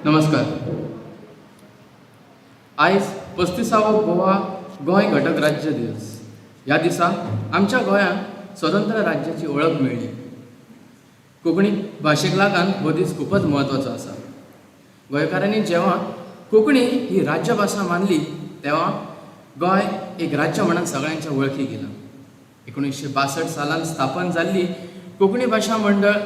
नमस्कार. आयज 35वो गोवा गोंय घटक राज्य दिवस. ह्या दिसा आमच्या गोंयांक स्वतंत्र राज्याची वळख मेळ्ळी. कोंकणी भाशेक लागून हो दीस खूपच म्हत्वाचो आसा. गोंयकारांनी जेव्हा कोंकणी ही राज्यभाशा मानली तेव्हा गोंय एक राज्य म्हणून सगळ्यांच्या वळखी गेलां. 1962 सालान स्थापन जाल्ली कोंकणी भाशा मंडळ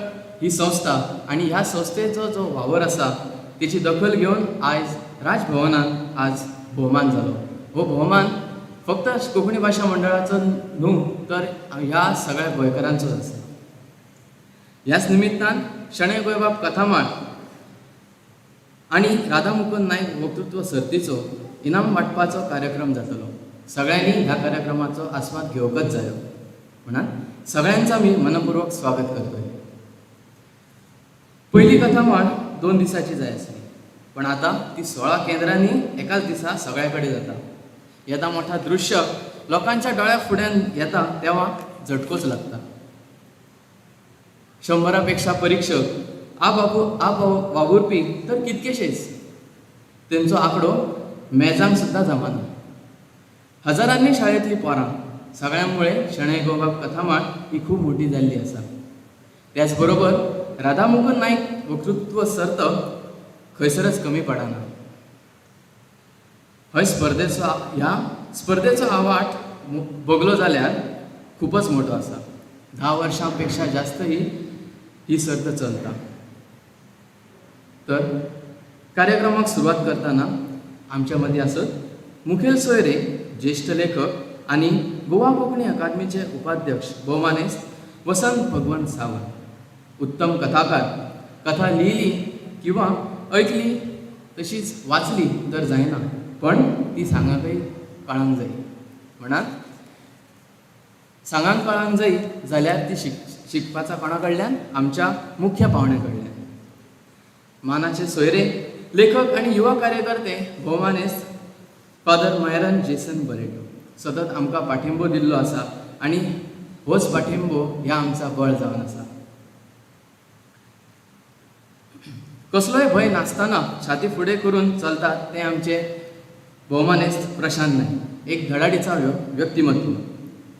ही संस्था आनी ह्या संस्थेचो जो वावर आसा तेची दखल घेवन आयज राजभवनान आज भोवमान जालो. हो भोवमान फक्त कोंकणी भाशा मंडळाचो न्हू तर ह्या सगळ्या गोंयकारांचो आसा. ह्याच निमित्तान शणै गोंयबाब कथामाळ आनी राधा मुकुंद नायक वक्तृत्व सर्तीचो इनाम वांटपाचो कार्यक्रम जातलो. सगळ्यांनी ह्या कार्यक्रमाचो आस्वाद घेवकच जायो म्हणून सगळ्यांचा मी मनपूर्वक स्वागत करतोय. पयली कथामाळ 2 दिसाची जाय आसली, पण आतां ती 16 केंद्रांनी एकाच दिसा सगळ्या कडेन जाता. येदा मोठा दृश्य लोकांच्या डोळ्या फुड्यान येता तेव्हा झटकोच लागता. 100 पेक्षा परीक्षक आप वावुरपी तर कितकेशेच, तेंचो आंकडो मेजांक सुद्दां जमाना. हजारांनी शाळेंतली पोरां सगळ्यां मुळे शणै गोंयबाब कथामाळ ही खूब मोठी जाल्ली आसा. त्याच बरोबर राधा मुकुंद नायक वक्तृत्व सर्त खंयसरच कमी पडना. हय स्पर्धेचो ह्या स्पर्धेचो आवाठ बगलो जाल्यार खूपच मोठो आसा. 10 वर्सां पेक्षा जास्त ही ही सर्त चलता. तर कार्यक्रमाक सुरवात करतना आमच्या मदीं आसत मुखेल सोयरे ज्येश्ठ लेखक आनी गोवा कोंकणी अकादमीचे उपाध्यक्ष भोवमानेस्त वसंत भगवंत सावंत. उत्तम कथाकार, कथा लिहिली किंवा ऐकली तशीच वाचली तर जायना, पण ती सांगांकय कळांक जाय. म्हणान सांगांक कळांक जाय जाल्यार ती शिकपाचा कोणा कडल्यान? आमच्या मुख्य पावण्या कडल्यान. मानाचे सोयरे लेखक आनी युवा कार्यकर्ते भोवमानेस्त फादर मायरन जेसन बरेटो सतत आमकां पाठिंबो दिल्लो आसा आनी होच पाठिंबो ह्या आमचा बळ जावन आसा. कसलोय भंय नासतना छाती फुडें करून चलतात ते आमचे भोवमानेस्त प्रशांत नायक, एक धडाडीचा व्यक्तिमत्व.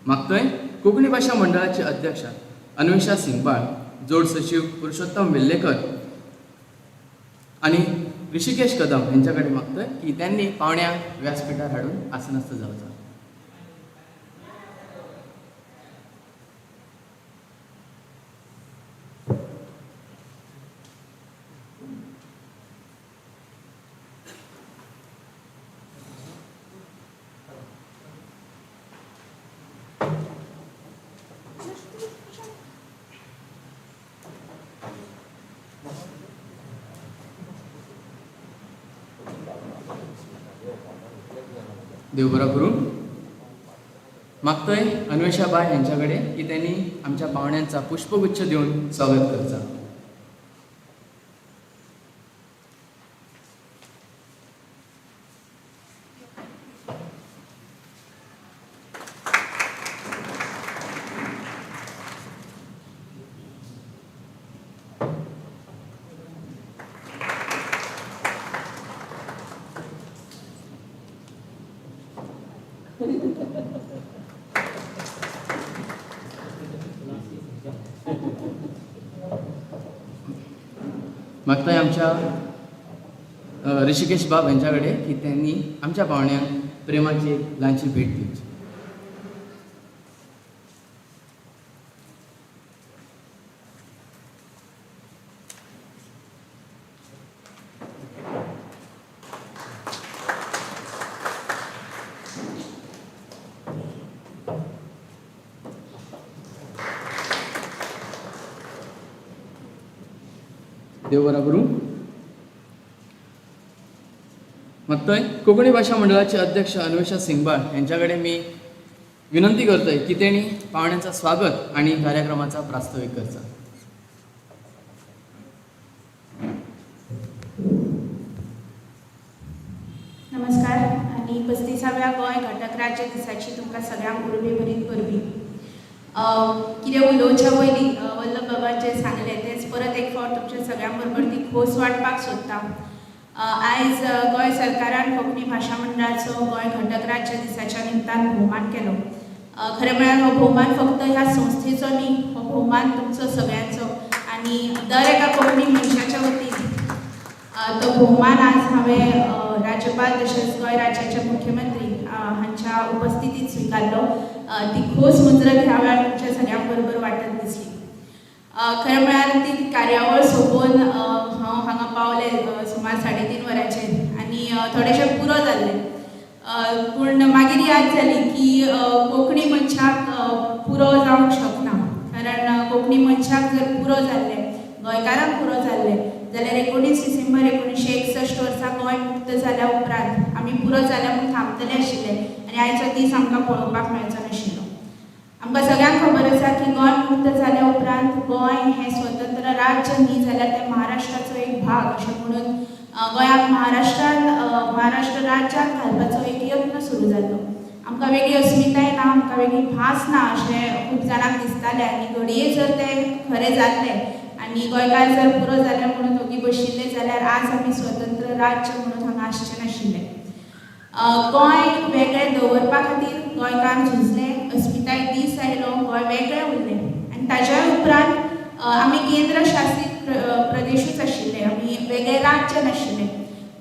मागतोय कोंकणी भाशा मंडळाचे अध्यक्ष अन्वेषा सिंगबाळ, जोड सचिव पुरुषोत्तम वेल्लेकर आनी ऋषिकेश कदम यांच्या कडेन मागतोय की त्यांनी पावण्यांक व्यासपीठार हाडून आसनस्थ जावचो. देव बरो करूं. मागतोय अन्वेषा बाय यांच्याकडे की त्यांनी आमच्या पाहुण्यांचा पुष्पगुच्छ देऊन स्वागत करचा. मागताय आमच्या ऋषिकेश बाब यांच्याकडे की त्यांनी आमच्या पाहुण्यांक प्रेमाची एक ल्हानशी भेट दिवची. देव बरा करूं. मागतोय कोंकणी भाशा मंडळाचे अध्यक्ष अन्वेषा सिंगबाळ यांच्याकडे मी विनंती करतोय की त्यांनी पाहुण्यांचा स्वागत आणि कार्यक्रमाचा प्रास्ताविक करचा. नमस्कार आनी 35व्या गोंय घटक राज्य दिसाची तुमकां सगळ्यांक उर्बे भरीत परबीं. कितें उलोवच्या पयलीं वल्लभ बाबान जें सांगलें तेंच परत एक फावट तुमच्या सगळ्यां बरोबर ती खोस वांटपाक सोदता. आयज गोंय सरकारान कोंकणी भाशा मंडळाचो गोंय घटक राज्य दिसाच्या निमतान भोवमान केलो. खरें म्हळ्यार हो भोवमान फक्त ह्या संस्थेचो न्ही, हो भोवमान तुमचो सगळ्यांचो आनी दर एका कोंकणी मनशाच्या वतीन तो भोवमान आज हांवें राज्यपाल तशेंच गोंय राज्याचे मुख्यमंत्री हांच्या उपस्थितीत स्विकारलो. ती खोस मुजरत ह्या वेळार तुमच्या सगळ्यां बरोबर वांटन दिसली. खरें म्हळ्यार ती कार्यावळ सोंपोवन हांव हांगा पावलें सुमार 3:30 वरांचेर आनी थोडेशें पुरो जाल्लें. पूण मागीर याद जाली की कोंकणी मनशाक पुरो जावंक शकना, कारण कोंकणी मनशाक जर पुरो जाल्लें, गोंयकारांक पुरो जाल्लें जाल्यार 19 डिसेंबर 1961 वर्सा गोंय मुक्त जाल्या उपरांत आमी पुरो जाल्या म्हूण थांबतले आशिल्ले आनी आयचो दीस आमकां पळोवपाक मेळचो नाशिल्लो. आमकां सगळ्यांक खबर आसा की गोंय मुक्त जाल्या उपरांत गोंय हें स्वतंत्र राज्य न्ही जाल्यार तें महाराष्ट्राचो एक भाग अशें म्हणून गोंयाक महाराष्ट्रान महाराष्ट्र राज्यांत घालपाचो एक यत्न सुरू जालो. आमकां वेगळी अस्मिताय ना, आमकां वेगळी भास ना अशें खूब जाणांक दिसतालें आनी घडये जर तें खरें जाल्लें आनी गोंयकार जर पुरो जालें म्हणून ओगी बशिल्ले जाल्यार आज आमी स्वतंत्र राज्य म्हणून हांगा आसचें नाशिल्लें. गोंय वेगळें दवरपा खातीर गोंयकार झुजले, अस्मिताय दीस आयलो, गोंय वेगळें उरलें आनी ताज्या उपरांत आमी केंद्र शासीत प्रदेशूच आशिल्ले, आमी वेगळें राज्य नाशिल्लें.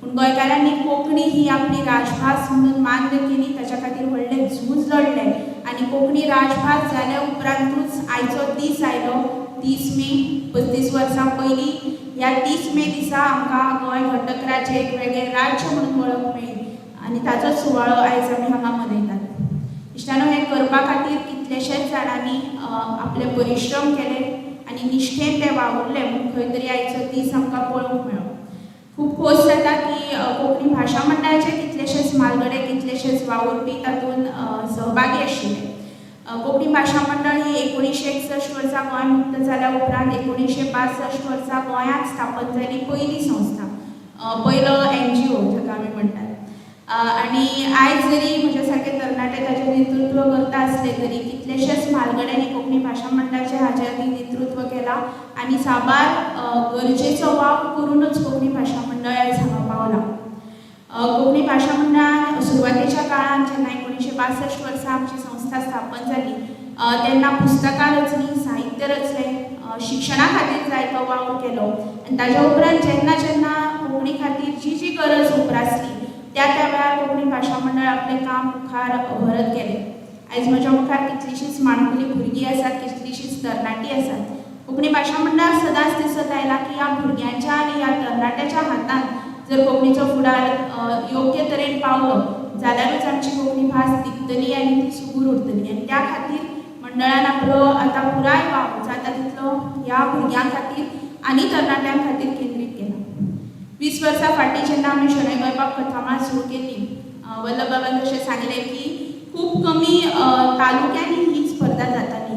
पूण गोंयकारांनी कोंकणी ही आपली राजभास म्हणून मान्य केली, ताच्या खातीर व्हडलें झूज लडलें आनी कोंकणी राजभास जाल्या उपरांतूच आयचो दीस आयलो 30 मे. 35 वर्सां पयलीं ह्या 30 मे दिसा आमकां गोंय घटक राज्य एक वेगळें राज्य म्हणून वळख मेळ्ळी आनी ताचो सुवाळो आयज आमी हांगा मनयतात. इश्टानो, हें करपा खातीर कितलेशेच जाणांनी आपले परिश्रम केले आनी निश्ठेन ते वावुरले म्हूण खंय तरी आयचो दीस आमकां पळोवंक मेळ्ळो. खूब खोस जाता की कोंकणी भाशा मंडळाचे कितलेशेच म्हालगडे, कितलेशेच वावुरपी तातूंत सहभागी आशिल्ले. कोंकणी भाशा मंडळ ही 1961 वर्सा गोंय मुक्त जाल्या उपरांत 1962 वर्सा गोंयांत स्थापन जाली पयली संस्था, पयलो NGO जाका आमी म्हणटात. आनी आयज जरी म्हज्या सारके तरणाटे ताचें नेतृत्व करता आसले तरी कितलेशेच म्हालगड्यांनी कोंकणी भाशा मंडळाचें हाजे आदीं नेतृत्व केलां आनी साबार गरजेचो वावर करुनूच कोंकणी भाशा मंडळ आयज हांगा पावलां. कोंकणी भाशा मंडळान सुरवातेच्या काळांत जेन्ना 1962 वर्सा आमची संस्था स्थापन जाली तेन्ना पुस्तकां रचलीं, साहित्य रचलें, शिक्षणा खातीर जायतो वावर केलो आनी ताज्या उपरांत जेन्ना जेन्ना कोंकणी खातीर जी जी गरज उप्रासली त्या त्या वेळार कोंकणी भाशा मंडळ आपलें काम मुखार व्हरत गेलें. आयज म्हज्या मुखार कितलींशींच माणकुलीं भुरगीं आसात, कितलींशींच तरणाटीं आसात. कोंकणी भाशा मंडळाक सदांच दिसत आयलां की ह्या भुरग्यांच्या आनी ह्या तरणाट्याच्या हातांत जर कोंकणीचो फुडार योग्य तरेन पावलो जाल्यारूच आमची कोंकणी भास तिगतली आनी ती सुगूर उरतली आनी त्या खातीर मंडळान आपलो आतां पुराय वावर जाता तितलो ह्या भुरग्यां खातीर आनी तरणाट्यां खातीर केंद्रीत केला. 20 वर्सां फाटीं जेन्ना आमी शणै गोंयबाब कथामाळ सुरू केल्ली, वल्लभबाबान जशें सांगलें की खूब कमी तालुक्यांनी ही स्पर्धा जाताली.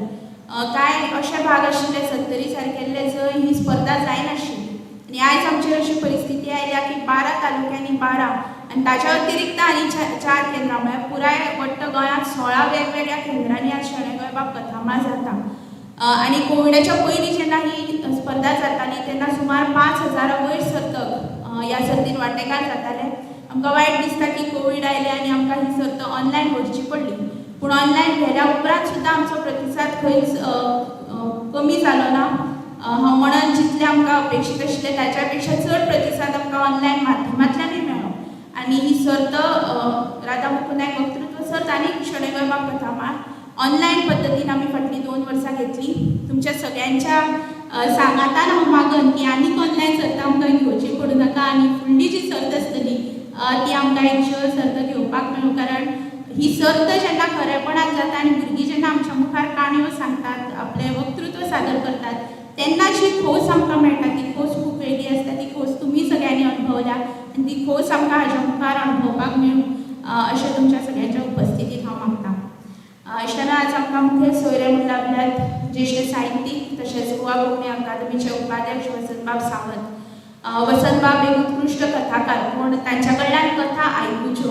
कांय अशे भाग आशिल्ले सत्तरी सारकेल्ले जंय ही स्पर्धा जायनाशिल्ली आनी आयज आमची अशी परिस्थिती आयल्या की 12 तालुक्यांनी 12 आनी ताच्या अतिरिक्त आनी 4 केंद्रां, म्हळ्यार पुराय वट्ट गोंयांत 16 वेगवेगळ्या केंद्रांनी आज शणै गोंयबाब कथामाळ जाता. आनी कोविडाच्या पयलीं जेन्ना ही स्पर्धा जाताली तेन्ना सुमार 5000 वयर सर्तक ह्या सर्तीन वांटेकार जाताले. आमकां वायट दिसता की कोवीड आयलें आनी आमकां ही सर्त ऑनलायन व्हरची पडली, पूण ऑनलायन व्हेल्या उपरांत सुद्दां आमचो प्रतिसाद खंयच कमी जालो ना. हांव म्हणन जितलें आमकां अपेक्षीत आशिल्लें ताच्या पेक्षा चड प्रतिसाद आमकां ऑनलायन माध्यमांतल्यानूय मेळ्ळो आनी ही सर्त राधा मुकुंद नायक वक्तृत्व सर्त आनी शणै गोंयबाब कथामाळ ऑनलायन पद्दतीन आमी फाटलीं 2 वर्सां घेतली. तुमच्या सगळ्यांच्या सांगातान हांव मागन की आनीक ऑनलायन सर्त आमकां घेवची पडूं नाका आनी फुडली जी सर्त आसतली ती आमकां एक्च्युअल सर्त घेवपाक मेळूं, कारण ही सर्त जेन्ना खरेपणान जाता आनी भुरगीं जेन्ना आमच्या मुखार काणयो सांगतात, आपलें वक्तृत्व सादर करतात तेन्ना जी खोस आमकां मेळटा ती खोस खूब वेगळी आसता. ती खोस तुमी सगळ्यांनी अणभवल्या आनी ती खोस आमकां हाज्या मुखार अणभवपाक मेळूं अशें तुमच्या सगळ्यांच्या उपस्थितीत हांव मागता. इश्टानो, आज आमकां मुखेल सोयरे म्हूण लाभल्यात ज्येश्ठ साहित्यीक तशेंच गोवा कोंकणी अकादमीचे उपाध्यक्ष वसंतबाब सावंत. वसंतबाब एक उत्कृश्ट कथाकार, पूण तांच्या कडल्यान कथा आयकुच्यो,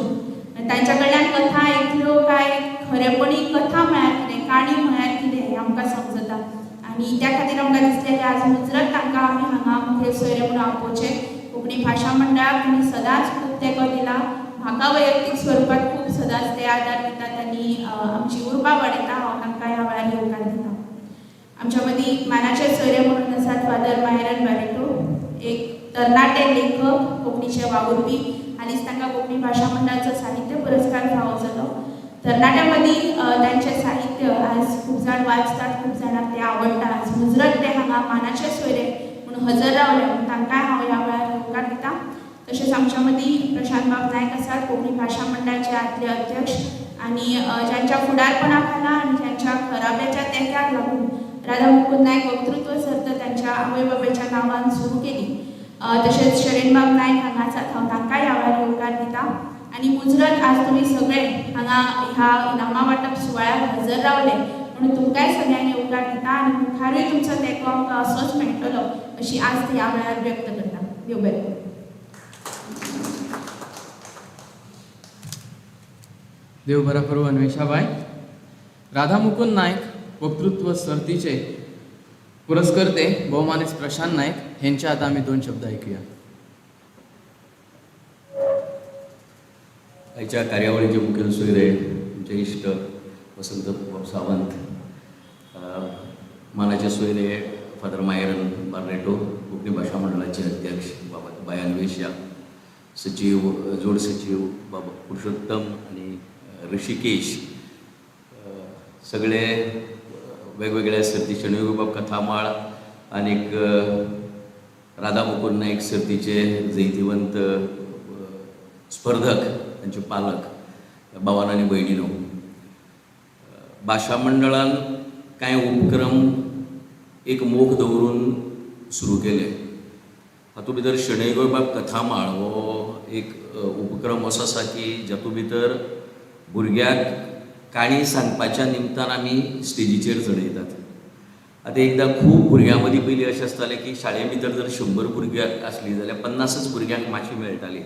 तांच्या कडल्यान कथा आयकल्यो काय खरेपणी कथा म्हळ्यार कितें, काणी म्हळ्यार कितें हें आमकां समजता आनी त्या खातीर आमकां दिसलें की आज मुजरत तांकां आमी हांगा मुखेल सोयरे म्हणून आपोवचें. कोंकणी भाशा मंडळाक तांणी सदांच खूब तेंको दिला. म्हाका वैयक्तीक स्वरुपात खूब सदांच ते आदार दितात आनी आमची उर्बा वाडयता. हांव तांकां ह्या वेळार येवकार दिता. आमच्या मदीं मानाचे सोयरे म्हणून आसात फादर मायरन बारेटो, एक तरणाटे लेखक, कोंकणीचे वावुरपी. हालींच तांकां कोंकणी भाशा मंडळाचो साहित्य पुरस्कार फावो जालो. तरणाट्यां मदीं तांचें साहित्य आज खूब जाण वाचतात, खूब जाणांक तें आवडटा. आज मुजरत ते हांगा मानाचे सोयरे म्हणून हजर रावले म्हणून तांकांय हांव ह्या वेळार येवकार दिता. तशेंच आमच्या मदीं प्रशांत बाब नायक आसात, कोंकणी भाशा मंडळाचे आदले अध्यक्ष आनी ज्यांच्या फुडारपणा खाला आनी ज्यांच्या घराब्याच्या तेंक्याक लागून राधा मुकुंद नायक वक्तृत्व सर्त तांच्या आवय बापायच्या नांवान सुरू केली. तशेंच शरणबाब नायक हांगा आसात, हांव तांकांय ह्या वेळार येवकार दिता. आनी मुजरत आज तुमी सगळे हांगा ह्या इनामां वांटप सुवाळ्याक हजर रावले म्हणून तुमकांय सगळ्यांक येवकार दिता आनी मुखारूय तुमचो तेंको आमकां असोच मेळटलो अशी आस्त ह्या वेळार व्यक्त करता. देव बरें करूं. देव बरो करूं अन्वेषाबाय. राधा मुकुंद नायक वक्तृत्व सर्तीचे पुरस्कर्ते भोवमानेस्त प्रशांत नायक हेंचे आतां आमी दोन शब्द आयकुया. आयच्या कार्यावळीचे मुखेल सोयरे आमचे इश्ट वसंत बाब सावंत, मानाचे सोयरे फादर मायरन बार्रेटो, कोंकणी भाशा मंडळाचे अध्यक्ष बाबा बाय अन्वेषा, सचीव जोड सचीव बाबा पुरुषोत्तम आनी ऋषिकेश, सगळे वेगवेगळ्या सर्ती शणै कथामाळ आनीक राधा मुकुंद नायक सर्तीचे जैतिवंत स्पर्धक, तांचे पालक, भावान आनी भयणीनो, भाशा मंडळान कांय उपक्रम एक मोख दवरून सुरू केले. हातूंत भितर शणै गोंयबाब कथामाळ हो एक उपक्रम असो आसा की जातूंत भितर भुरग्याक काणी सांगपाच्या निमतान आमी स्टेजीचेर चडयतात. आतां एकदां खूब भुरग्यां मदीं पयलीं अशें आसतालें की शाळे भितर जर 100 भुरगीं आसलीं जाल्यार 50च भुरग्यांक माची मेळटाली.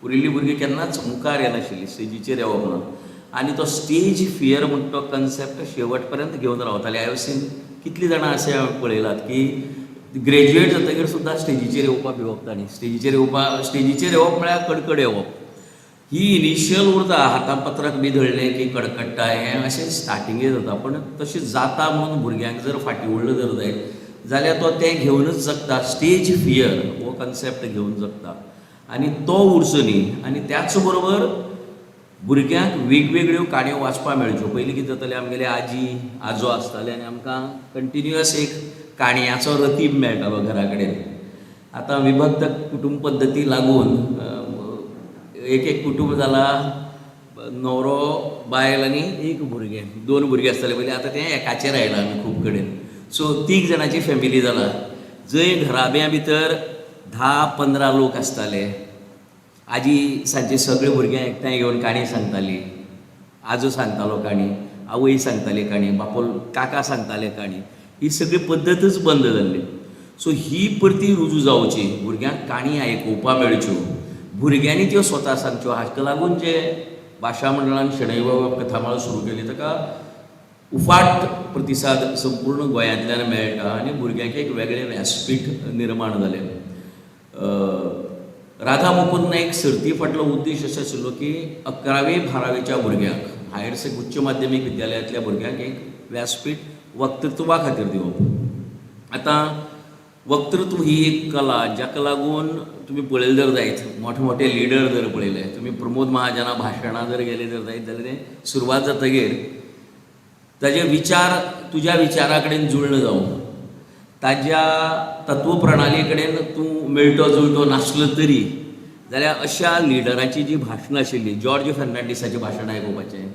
उरिल्लीं भुरगीं केन्नाच मुखार येनाशिल्लीं, स्टेजीचेर येवप ना आनी तो स्टेज फियर म्हणटा तो कन्सेप्ट शेवट पर्यंत घेवन रावताले. हांवें सीन कितलीं जाणां अशें हांवें पळयलात की ग्रेज्युएट जातकीर सुद्दां स्टेजीचेर येवपाक भिवप तांणी. स्टेजीचेर येवप म्हळ्यार कडकड येवप ही इनिशियल उरता. हाता पत्रक बी धरलें की कडकडटा हें अशें स्टार्टिंगे जाता, पण तशें जाता म्हणून भुरग्यांक जर फाटीं उडलो जर जायत जाल्यार तो तें घेवनच जगता. स्टेज फियर हो कन्सेप्ट घेवन जगता आनी तो उरचो न्ही. आनी त्याच बरोबर भुरग्यांक वेगवेगळ्यो काणयो वाचपाक मेळच्यो. पयलीं कितें जातालें, आमगेले आजी आजो आसताले आनी आमकां कंटिन्युअस एक काणयांचो रतीब मेळटालो घरा कडेन. आतां विभक्त कुटूंब पद्दती लागून एक एक कुटूंब जाला, न्हवरो बायल आनी एक भुरगें, दोन भुरगीं आसताले पयलीं, आतां तें एकाचेर आयलां आमी खूब कडेन. सो तीग जाणांची फॅमिली जाला. जंय घराब्या भितर 10-15 लोक आसताले, आजी सांजचे सगळे भुरग्यांक एकठांय घेवन काणी सांगताली, आजो सांगतालो काणी, आवय सांगताली काणी, बापोल काका सांगताले काणी, ही सगळी पद्दतच बंद जाल्ली. सो ही परती रुजू जावची, भुरग्यांक काणी आयकुवपाक मेळच्यो, भुरग्यांनी त्यो स्वता सांगच्यो. हाका लागून जे भाशा मंडळान शणै गोंयबाब कथामाळ सुरू केली ताका उफाट प्रतिसाद संपूर्ण गोंयांतल्यान मेळटा आनी भुरग्यांक एक वेगळें व्यासपीठ निर्माण जालें. राधा मुकुंद नायक सर्ती फाटलो उद्देश असो आशिल्लो की 11वी 12वीच्या भुरग्यांक, हायर उच्च माध्यमीक विद्यालयांतल्या भुरग्यांक एक व्यासपीठ वक्तृत्वा खातीर दिवप. आतां वक्तृत्व ही एक कला जाका लागून तुमी पळयलें जर जायत, मोठे मोठे लिडर जर पळयले तुमी, प्रमोद महाजना भाशणां जर गेले जर जायत जाल्यार तें सुरवात जातगीर ताजे विचार तुज्या विचारा कडेन जुळना जावं, ताज्या तत्वप्रणाली कडेन तूं मेळटो जुळटो नासलो तरी जाल्यार अशा लिडराची जी भाशणां आशिल्लीं, जॉर्ज फर्नांडीसाचें भाशण आयकुपाचें,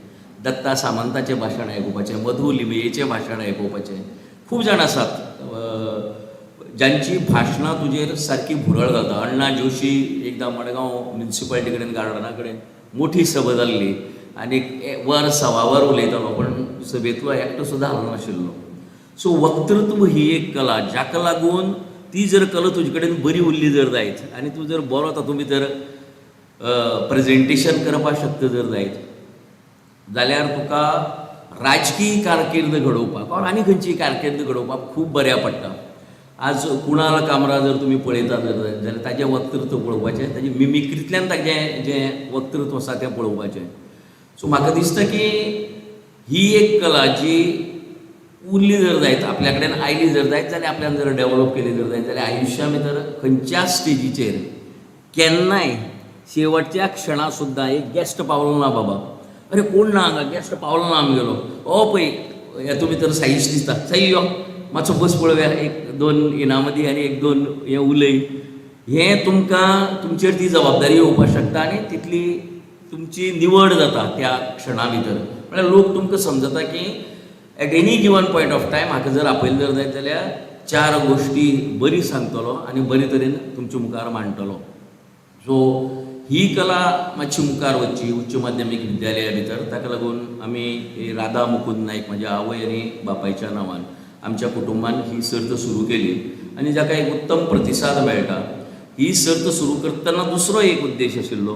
दत्ता सामंताचें भाशण आयकुपाचें, मधू लिमयेचें भाशण आयकुपाचें, खूब जाण आसात जांची भाशणां तुजेर सारकी भुरळ घालता. अण्णा जोशी एकदां मडगांव म्युनिसिपालिटी कडेन गार्डना कडेन मोठी सभा जाल्ली आनी वर सवा वर उलयतालो, पण सभेंतलो एकटो सुद्दां हालनाशिल्लो. सो वक्तृत्व ही एक कला जाका लागून ती जर कला तुजे कडेन बरी उरली जर जायत आनी तूं जर बरो तातूंत भितर प्रेजेंटेशन करपाक शकता जर जायत जाल्यार तुका राजकीय कारकीर्द घडोवपाक or आनी खंयचीय कारकीर्द घडोवपाक खूब बऱ्याक पडटा. आज कुणाल कामरा जर तुमी पळयता जर जाल्यार ताजें वक्तृत्व पळोवपाचें, ताजें मिमिक्रींतल्यान ताजें जें वक्तृत्व आसा तें पळोवपाचें. सो म्हाका दिसता की ही एक कला जी उरली जर जायत, आपल्या कडेन आयली जर जायत जाल्यार, आपल्यान जर डेवलोप केली जर जायत जाल्यार आयुश्या भितर खंयच्याच स्टेजीचेर केन्नाय शेवटच्या क्षणा सुद्दां एक गेस्ट पावलो ना बाबा, अरे कोण ना हांगा, गेस्ट पावलो ना आमगेलो, ओ पळय हेतू भितर साईश दिसता, साई यो मातसो बस पळोवया, एक दोन इनामां दी आनी एक दोन हें उलय. हें तुमकां तुमचेर ती जबाबदारी येवपाक शकता आनी तितली तुमची निवड जाता त्या क्षणा भितर. म्हळ्यार लोक तुमकां समजता की at any given point of time म्हाका जर आपयलें जर जायत जाल्यार चार गोश्टी बरी सांगतलो आनी बरे तरेन तुमचे मुखार मांडटलो. सो ही कला मातशी मुखार वचची उच्च माध्यमीक विद्यालया भितर, ताका लागून आमी राधा मुकुंद नायक म्हज्या आवय आनी बापायच्या नांवान आमच्या कुटुंबान ही सर्त सुरू केली आनी जाका एक उत्तम प्रतिसाद मेळटा. ही सर्त सुरू करतना दुसरो एक उद्देश आशिल्लो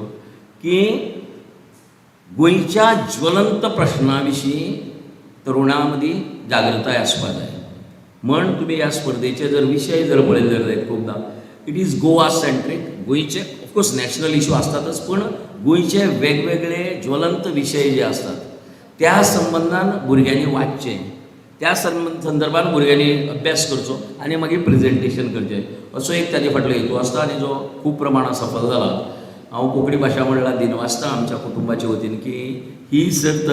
की गोंयच्या ज्वलंत प्रश्ना विशीं तरुणां मदीं जागृताय आसपा जाय म्हण तुमी ह्या स्पर्धेचे जर विशय जर पळयले जर जायत खुबदां it is Goa centric. गोंयचे ऑफकोर्स नॅशनल इशू आसतातच, पूण गोंयचे वेगवेगळे ज्वलंत विशय जे आसतात त्या संबंदान भुरग्यांनी वाचचें, त्या संदर्भान भुरग्यांनी अभ्यास करचो आनी मागीर प्रेजेंटेशन करचें, असो एक ताजे फाटलो हेतू आसता आनी जो खूब प्रमाणांत सफल जाला. हांव कोंकणी भाशा मंडळाक दिनवासता आमच्या कुटुंबाच्या वतीन की ही सर्त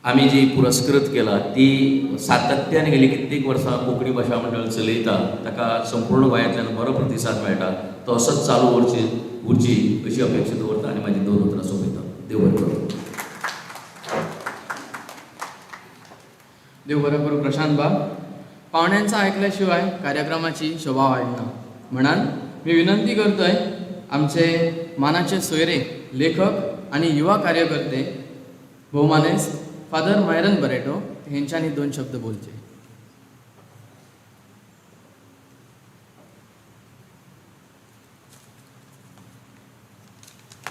आमी जी पुरस्कृत केला ती सातत्यान गेली कित्येक वर्सां कोंकणी भाशा मंडळ चलयता, ताका संपूर्ण गोंयांतल्यान बरो प्रतिसाद मेळटा, तो असोच चालू उरची अशी अपेक्षा दवरता आनी म्हाजी दोन उतरां सोंपयता. देव बरें करूं. देव बरें करूं प्रशांत बाब. पावण्यांचा आयकल्या शिवाय कार्यक्रमाची शोभा वाडना, म्हणान मी विनंती करतोय आमचे मानाचे सोयरे लेखक आनी युवा कार्यकर्ते भोवमानेस्त फादर मायरन बरेटो हेंच्यांनी दोन शब्द बोलचे.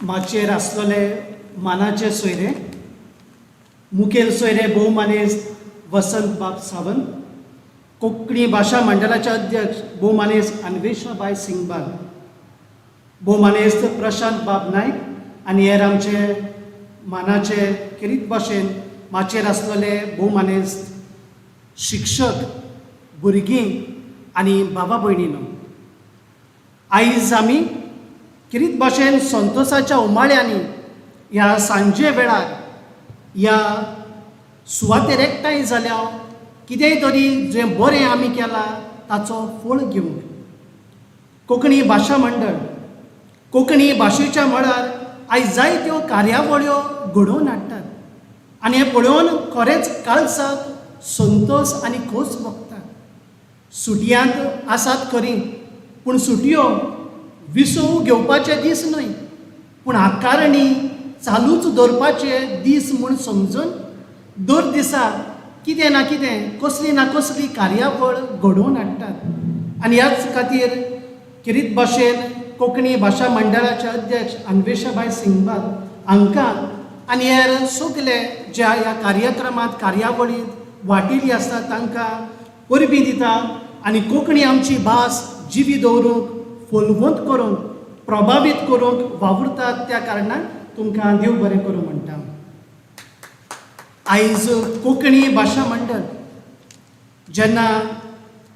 माचयेर आसलेले मानाचे सोयरे, मुखेल सोयरे भोवमानेस्त वसंत बाब सावंत, कोंकणी भाशा मंडळाचे अध्यक्ष भोवमानेस्त अन्वेषाबाय सिंगबाल, भोवमानेस्त प्रशांत बाब नायक आनी हेर आमचे मानाचे खेरीत भाशेन माचयेर आसलेले भोवमानेस्त शिक्षक, भुरगीं आनी बाबा भयणीनो, आयज आमी खेरीत भाशेन संतोसाच्या उमाळ्यांनी ह्या सांजे वेळार ह्या सुवातेर एकठांय जाल्या, कितेंय तरी जें बरें आमी केलां ताचो फळ घेवंक. कोंकणी भाशा मंडळ कोंकणी भाशेच्या मळार आयज जायत्यो कार्यावळ्यो घडोवन हाडटात आनी हें पळोवन खरेंच काळजाक संतोस आनी खोस भोगता. सुटयांत आसात खरी, पूण सुटयो विसव घेवपाचे दीस न्हय, पूण आकारणी चालूच दवरपाचे दीस म्हूण समजून दर दिसा कितें ना कितें, कसली ना कसली कार्यावळ घडोवन हाडटात. आनी ह्याच खातीर खेरीत भाशेन कोंकणी भाशा मंडळाचे अध्यक्ष अन्वेषाबाय सिंगबाल हांकां आनी हेर सगले ज्या ह्या कार्यक्रमांत कार्यावळींत वांटिल्ली आसता तांकां परबीं दिता आनी कोंकणी आमची भास जिवी दवरूंक, फुलवंत करूंक, प्रभावीत करूंक वावुरतात, त्या कारणान तुमकां देव बरें करूं म्हणटा. आयज कोंकणी भाशा मंडळ जेन्ना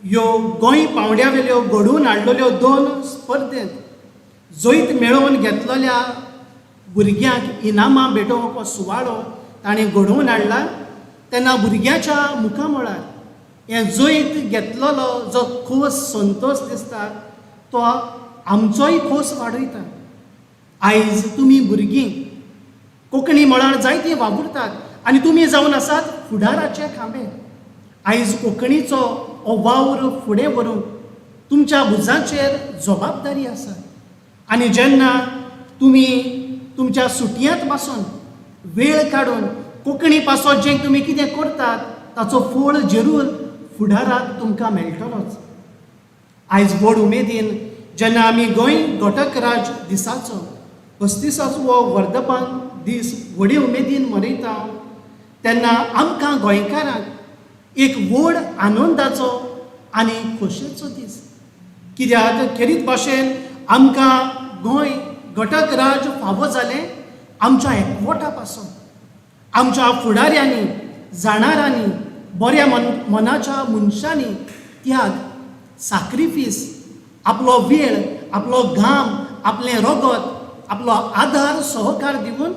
ह्यो गोंय पांवड्या वेल्यो घडोवन हाडलेल्यो दोन स्पर्धेंत जैत मेळोवन घेतलेल्या भुरग्यांक इनामां भेटोवप हो सुवाळो ताणें घडोवन हाडला, तेन्ना भुरग्यांच्या मुखामळार हें जैत घेतलेलो जो खोस संतोश दिसता तो आमचोय खोस वाडयता. आयज तुमी भुरगीं कोंकणी मळार जायतीं वावुरतात आनी तुमी जावन आसात फुडाराचे खांबे. आयज कोंकणीचो हो वावर फुडें व्हरूंक तुमच्या भुजांचेर जबाबदारी आसा आनी जेन्ना तुमी तुमच्या सुटयांत पासून वेळ काडून कोंकणी पासत जें तुमी कितें करतात ताचो फळ जरूर फुडाराक तुमकां मेळटलोच. आयज व्हड उमेदीन जेन्ना आमी गोंय घटक राज्य दिसाचो 35वो वर्धपान दीस व्हडे उमेदीन मनयता, तेन्ना आमकां गोंयकारांक एक व्हड आनंदाचो आनी खोशयेचो दीस. कित्याक खेरीत भाशेन आमकां गोंय घटक राज्य फावो जालें आमच्या एकवटा पासून, आमच्या फुडाऱ्यांनी, जाणारांनी, बऱ्या मनाच्या मनशांनी त्याग, साक्रिफीस, आपलो वेळ, आपलो घाम, आपलें रगत, आपलो आदार, सहकार दिवन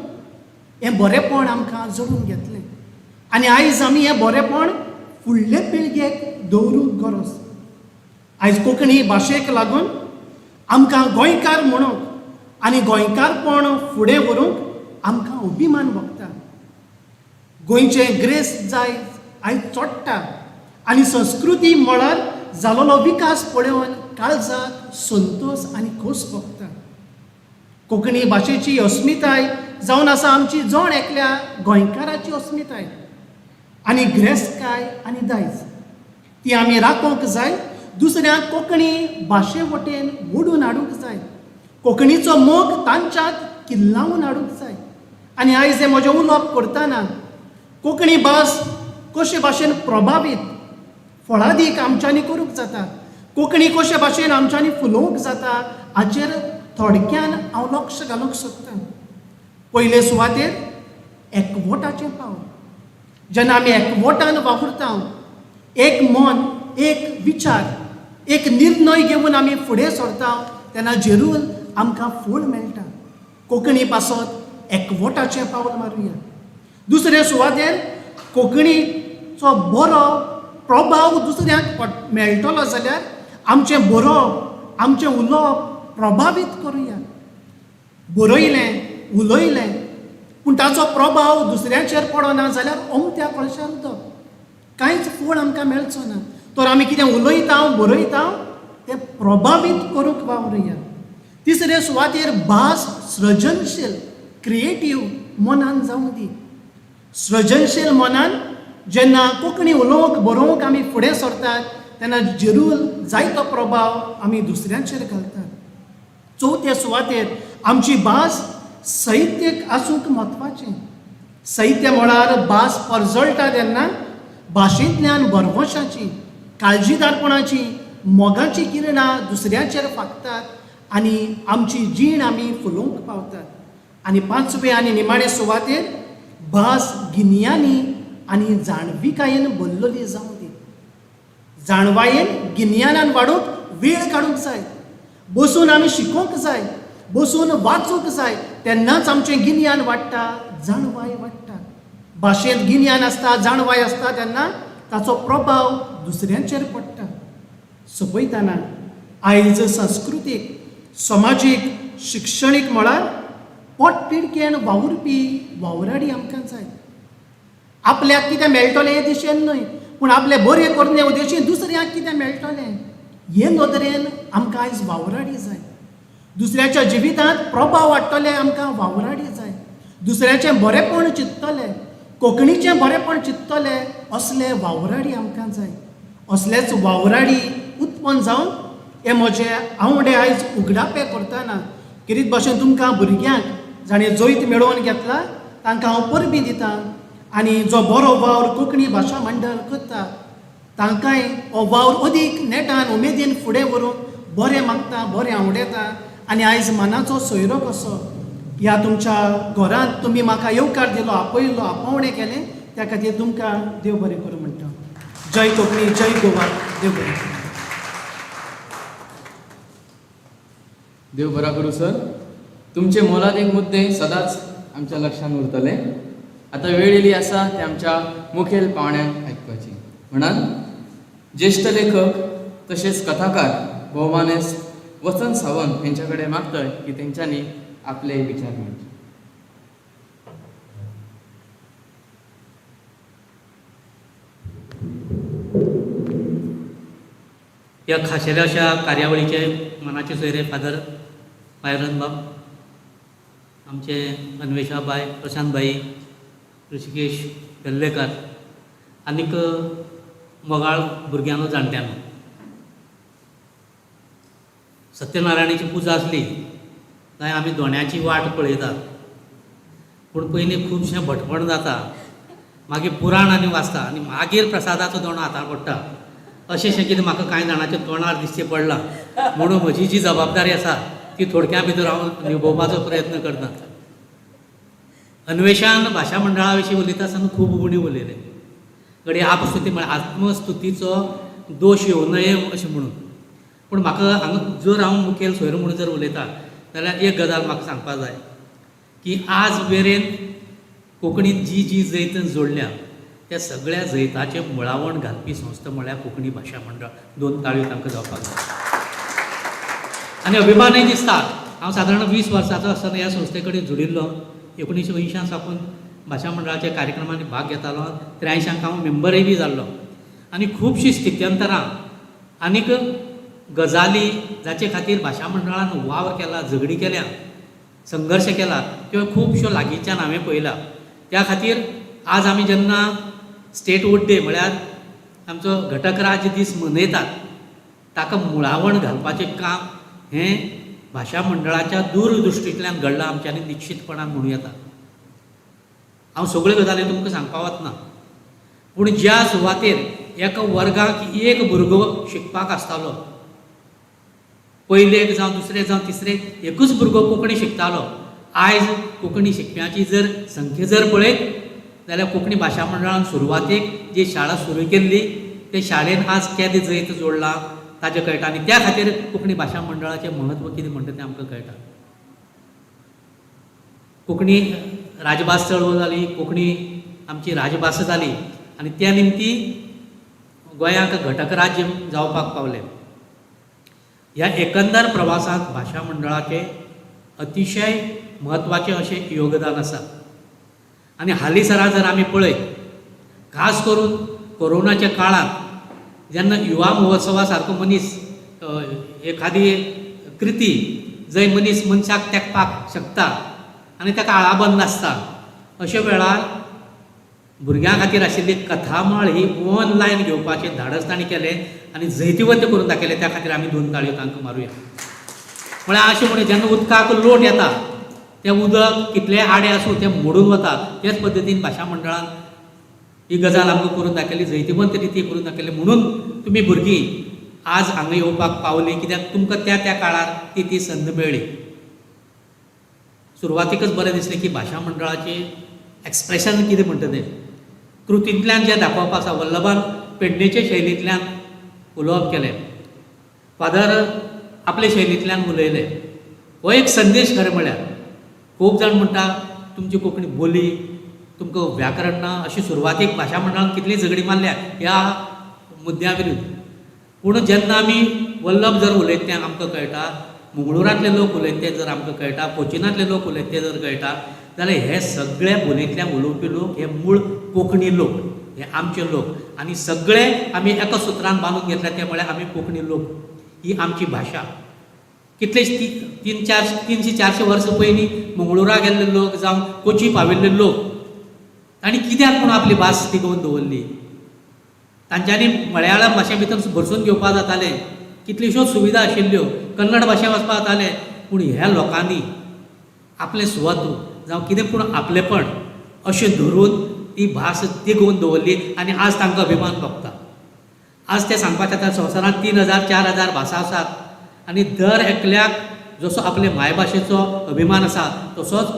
हें बरेंपण आमकां जोडून घेतलें. आनी आयज आमी हें बरेंपण फुडले पिळगेक दवरूंक गरज. आयज कोंकणी भाशेक लागून आमकां गोंयकार म्हणूंक आनी गोंयकारपण फुडें व्हरूंक आमकां अभिमान भोगता. गोंयचें ग्रेस जाय आयज चोडटा आनी संस्कृती मळार जालोलो विकास पळोवन काळजाक संतोश आनी खोस भोगता. कोंकणी भाशेची अस्मिताय जावन आसा आमची जण एकल्या गोंयकाराची अस्मिताय आनी ग्रेस्तकाय आनी दायज, ती आमी राखोवंक जाय. दुसऱ्यांक कोंकणी भाशे वटेन ओडून हाडूंक जाय. कोंकणीचो मोग तांच्यांत किल्लावन हाडूंक जाय. आनी आयज हें म्हजें उलोवप करतना कोंकणी भास कशे भाशेन प्रभावीत फळादीक आमच्यांनी करूंक जाता, कोंकणी कशे भाशेन आमच्यांनी फुलोवंक जाता, हाचेर थोडक्यान हांव लक्ष घालूंक सोदतां. पयले सुवातेर एकवटाचें पावल. जेन्ना आमी एकवटान वावुरता, एक मन, एक विचार, एक निर्णय घेवन आमी फुडें सरता, तेन्ना जेरूल आमकां फूल मेळटा. कोंकणी पासत एकवटाचें पावल मारुया. दुसरे सुवातेर कोंकणीचो बरो प्रभाव दुसऱ्यांक मेळटलो जाल्यार आमचें बरोवप, आमचें उलोवप प्रभावीत करुया. बरयलें, उलयलें पूण ताचो प्रभाव दुसऱ्यांचेर पडना जाल्यार अमत्या कळशार उदक, कांयच फळ आमकां मेळचो ना. तर आमी कितें उलयता, बरयता तें प्रभावीत करूंक वावरुया. तिसरे सुवातेर भास सृजनशील, क्रिएटीव मनान जावंक दी. सृजनशील मनान जेन्ना कोंकणी उलोवंक, बरोवंक आमी फुडें सरतात तेन्ना जरूर जायतो प्रभाव आमी दुसऱ्यांचेर घालतात. चवथे सुवातेर आमची भास साहित्यीक आसूंक म्हत्वाचें. साहित्य म्हळ्यार भास परजळटा तेन्ना भाशेंतल्यान भरवंशाची, काळजीदारपणाची, मोगाची किरणां दुसऱ्यांचेर फांकतात आनी आमची जीण आमी फुलोवंक पावतात. आनी पांचवे आनी निमाणे सुवातेर भास गिन्यानी आनी जाणविकायेन भरलेली जावं दी. जाणवायेन, गिन्यानान वाडूंक वेळ काडूंक जाय. बसून आमी शिकोवंक जाय, बसून वाचूंक जाय, तेन्नाच आमचें गिन्यान वाडटा, जाणवाय वाडटा. भाशेंत गिन्यान आसता, जाणवाय आसता तेन्ना ताचो प्रभाव दुसऱ्यांचेर पडटा. सोंपयतना आयज संस्कृतीक, समाजीक, शिक्षणीक मळार पोटतिडकेन वावुरपी वावराडी आमकां जाय. आपल्याक कितें मेळटलें हे दिशेन न्हय, पूण आपलें बरें करणे उद्देशीन दुसऱ्याक कितें मेळटलें हे नदरेन आमकां आयज वावराडी जाय. दुसऱ्याच्या जिवितांत प्रभाव हाडटले आमकां वावराडी जाय. दुसऱ्याचें बरेंपण चिंततले, कोंकणीचें बरेंपण चिंततले असले वावराडी आमकां जाय. असलेच वावराडी उत्पन्न जावन हे म्हजे आंवडे आयज उगडापे करतना खेरीत भाशेन तुमकां भुरग्यांक जाणें जैत मेळोवन घेतला तांकां हांव परबीं दितां. आनी जो बरो वावर कोंकणी भाशा मंडळ करता तांकांय हो वावर अदीक नेटान, उमेदीन फुडें व्हरूंक बरें मागता, बरें आंवडेता. आनी आयज मनाचो सोयरो कसो ह्या तुमच्या घरांत तुमी म्हाका येवकार दिलो, आपयलो, आपोवणें केलें, त्या खातीर तुमकां देव बरें करूं म्हणटा. जय कोंकणी, जय गोवा, देव बरें करूं. देव बरा करूं सर. तुमचे मोलादीक मुद्दे सदांच आमच्या लक्षांत उरतले. आतां वेळ येयली आसा ते आमच्या मुखेल पावण्यांक आयकपाची. म्हणान ज्येश्ठ लेखक तशेंच कथाकार भोवमानेस्त वसंत सावंत हेंच्या कडेन मागतय की तेंच्यांनी आपले विचार मांडचे. ह्या खाशेल्या अशा कार्यावळीचे मनाचे सोयरे फादर पायरन बाब, आमचे अन्वेषाबाय, प्रशांत भाई, ऋषिकेश वेल्लेकर आनीक मोगाळ भुरग्यांनो, जाणट्यांनो, सत्यनारायणाची पुजा आसली काय आमी दोण्याची वाट पळयतात, पूण पयलीं खुबशें भटपण जाता, मागीर पुराण आनी वाचता आनी मागीर प्रसादाचो दोणो हातार पडटा. अशें कितें म्हाका कांय जाणांच्या तोंडार दिसचें पडलां म्हणून म्हजी जी जबाबदारी आसा ती थोडक्या भितर हांव निभोवपाचो प्रयत्न करता. अन्वेशान भाशा मंडळा विशीं उलयता आसतना खूब उणी उलयलें. घडये आपस्तुती म्हळ्यार आत्मस्तुतीचो दोश येवं नये अशें म्हणून. पूण म्हाका हांगा जर हांव मुखेल सोयरो म्हणून जर उलयता जाल्यार एक गजाल म्हाका सांगपाक जाय की आज मेरेन कोंकणीन जी जी जैत जोडल्या त्या सगळ्या जैताचें मुळावण घालपी संस्था म्हळ्यार कोंकणी भाशा मंडळ. दोन ताळयो तांकां जावपाक जाय आनी अभिमानय दिसता. हांव सादारण 20 वर्सांचो आसतना ह्या संस्थे कडेन जुडिल्लो. 1980 साकून भाशा मंडळाच्या कार्यक्रमांनी भाग घेतालो. 83 हांव मेंबरय बी जाल्लो आनी खुबशीं स्थित्यंतरां आनीक गजाली जाचे खातीर भाशा मंडळान वावर केला, झगडी केल्या, संघर्श केला, त्यो खुबश्यो लागींच्यान हांवें पळयला. त्या खातीर आज आमी जेन्ना स्टेटहूड डे म्हळ्यार आमचो घटक राज्य दीस मनयतात ताका मुळावण घालपाचें काम हें भाशा मंडळाच्या दूरदृश्टींतल्यान घडलां आमच्यांनी निश्चितपणान म्हणूं येता. हांव सगळ्यो गजाली तुमकां सांगपा वतना, पूण ज्या सुवातेर एका वर्गाक एक भुरगो शिकपाक आसतालो, पयलेक जावं दुसरेक जावं तिसरेक एकूच भुरगो कोंकणी शिकतालो, आयज कोंकणी शिकप्यांची जर संख्या जर पळयत जाल्यार कोंकणी भाशा मंडळान सुरवातेक जी शाळा सुरू केल्ली ते शाळेन आज केदें जैत जोडलां ताजें कळटा आनी त्या खातीर कोंकणी भाशा मंडळाचें म्हत्व कितें म्हणटा तें आमकां कळटा. कोंकणी राजभास चळवळ जाली, कोंकणी आमची राजभास जाली आनी त्या निमती गोंयाक घटक राज्य जावपाक पावलें. ह्या एकंदर प्रवासांत भाशा मंडळाचें अतिशय म्हत्वाचें अशें योगदान आसा. आनी हालींसरा जर आमी पळयत, खास करून कोरोनाच्या काळांत जेन्ना युवा महोत्सवा सारको मनीस एखादी कृती जंय मनीस मनशाक तेंकपाक शकता आनी ताका आळाबंद आसता, अशे वेळार भुरग्यां खातीर आशिल्ली कथामाळ ही ऑनलायन घेवपाचें धाडस तांणी केलें आनी जैतिवंत करून दाखयलें. त्या खातीर आमी दोन ताळयो तांकां मारुया. म्हळ्यार अशें म्हणून जेन्ना उदकाक लोट येता तें उदक कितलेंय आडें आसूं तें मोडून वता, तेच पद्दतीन भाशा मंडळान ही गजाल आमकां करून दाखयली, जैतिवंत रिती करून दाखयली. म्हणून तुमी भुरगीं आज हांगा येवपाक पावलीं कित्याक तुमकां त्या त्या काळार ती ती संद मेळ्ळी. सुरवातीकच बरें दिसलें की भाशा मंडळाचें एक्सप्रेशन कितें म्हणटा तें कृतींतल्यान जें दाखोवप आसा. वल्लभान पेडणेचे शैलींतल्यान उलोवप केलें, फादर आपले शैलींतल्यान उलयले. हो एक संदेश. खरें म्हळ्यार खूब जाण म्हणटा तुमची कोंकणी बोली तुमकां व्याकरण ना, अशी सुरवातीक भाशा मंडळान कितलीं झगडी मारल्या ह्या मुद्द्या विरुद्ध. पूण जेन्ना आमी वल्लभ जर उलयता तें आमकां कळटा, मंगळुरांतले लोक उलयता तें जर आमकां कळटा, कोचिनांतले लोक उलयता तें जर कळटा, जाल्यार हे सगळे बोलयेंतल्यान उलोवपी लोक हे मूळ कोंकणी लोक, हे आमचे लोक आनी सगळे आमी एका सुत्रान बांदून घेतल्या ते म्हळ्यार आमी कोंकणी लोक, ही आमची भाशा. कितले 300-400 वर्सां पयलीं मंगळुरा गेल्ले लोक जावं कोची पाविल्ले लोक तांणी कित्याक म्हूण आपली भास तिगोवन दवरली? तांच्यांनी मळयाळम भाशे भितर भरसून घेवपाक जातालें, कितल्योश्योच सुविधा आशिल्ल्यो, कन्नड भाशे वचपाक जातालें, पूण ह्या लोकांनी आपलें स्वत्व जावं कितें पूण आपलेपण अशें धरून ती भास तिगोवन दवरली आनी आज तांकां अभिमान भोगता. आज ते सांगपाक जाता संवसारांत 3000 4000 भासां आसात आनी दर एकल्याक जसो आपले मायभाशेचो अभिमान आसा तसोच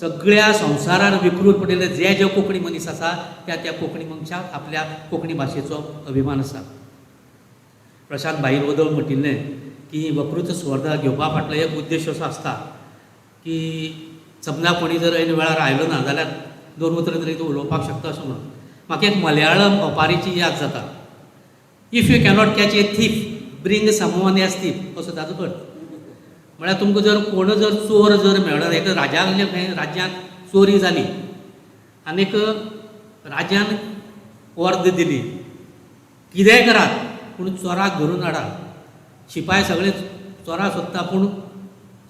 सगळ्या संवसारार विकृत पडिल्ले जे जे कोंकणी मनीस आसा त्या त्या कोंकणी मनशाक आपल्या कोंकणी भाशेचो अभिमान आसा. प्रशांत भाईन वदळ म्हटिल्लें की वक्तृत्व स्पर्धा घेवपा फाटलो एक उद्देश असो आसता की समजा कोणी जर ऐन वेळार आयलो ना जाल्यार दोन उतरां तरी तूं उलोवपाक शकता अशें म्हणून. म्हाका एक मलयाळम ओपारीची याद जाता, if you cannot catch a thief bring someone as thief, असो ताजो अर्थ. म्हळ्यार तुमकां जर कोण जर चोर जर मेळना, एका राज्यांतले खंय राज्यांत चोरी जाली आनीक राज्यान ऑर्द दिली कितेंय करात पूण चोराक धरून हाडा. शिपाय सगळे चोराक सोदता पूण